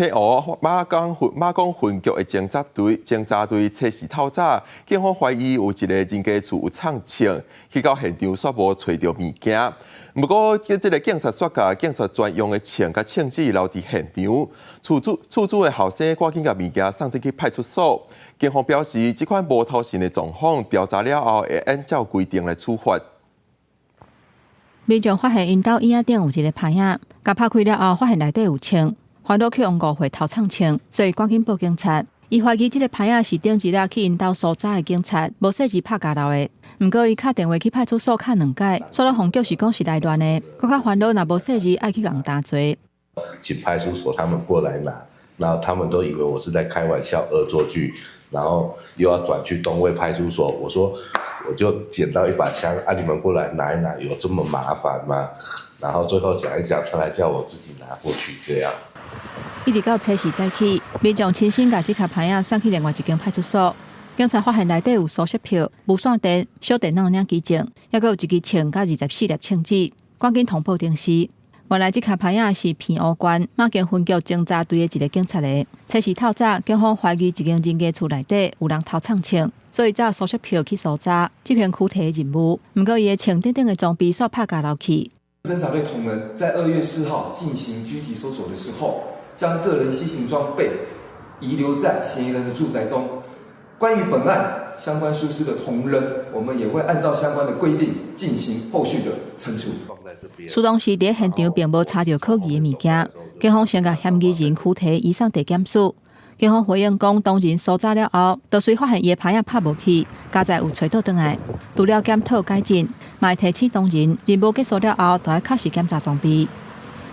澎湖馬港分馬港分局的偵察隊偵查隊初時透早，警方懷疑有一个人家厝有藏槍，去到現場煞無揣著物件。毋過，這个警察煞共警察專用的槍佮槍支留佇現場，厝主厝主的後生趕緊共物件送轉去派出所。警方表示，這款無頭神的狀況調查了後，會按照規定來處罰。民眾發現𪜶兜椅仔頂有一个牌仔，共拍開了後，發現內底有槍，煩惱去予誤會偷藏槍，所以趕緊報警察。伊懷疑這个牌仔是頂一日去𪜶兜搜查的警察無細膩拍共留的。毋過伊敲電話去派出所敲兩擺，煞攏予叫是講是來亂的，閣較煩惱若無細膩愛去共擔罪。請派出所他們過來拿，然後他們都以為我是在開玩笑惡作劇，然後又要轉去東衛派出所。我說我就撿到一把槍，啊，你們過來拿一拿，有這麼麻煩嗎？然後最後講一講，他來叫我自己拿過去，這樣。一直到初四早起，民眾親身共這跤牌仔送去另外一間派出所，警察發現內底有搜索票、無線電、小電腦領機證，猶閣有一支槍佮24粒槍支，趕緊通報偵視。原來這跤牌仔是澎湖縣馬間分局偵查隊的一个警察的。初四透早，警方懷疑一間人家厝內底有人偷藏槍，所以才搜索票去搜查執行驅提的任務。毋過伊的槍等等的裝備煞拍共留去。偵查隊同仁在2月4號進行拘提搜索的時候，將個人携行裝備遺留在嫌疑人的住宅中。關於本案相關疏失的同仁，我們也會按照相關的規定進行後續的懲處。事當時佇現場並無查著可疑的物件，警方先共嫌疑人驅提移送地檢署。警方回應講，當人搜查了後，就隨發現伊的牌仔拍無去，佳哉有揣倒轉來。除了檢討改進，嘛會提醒同仁，任務結束了後，著愛確實檢查裝備。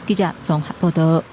記者綜合報道。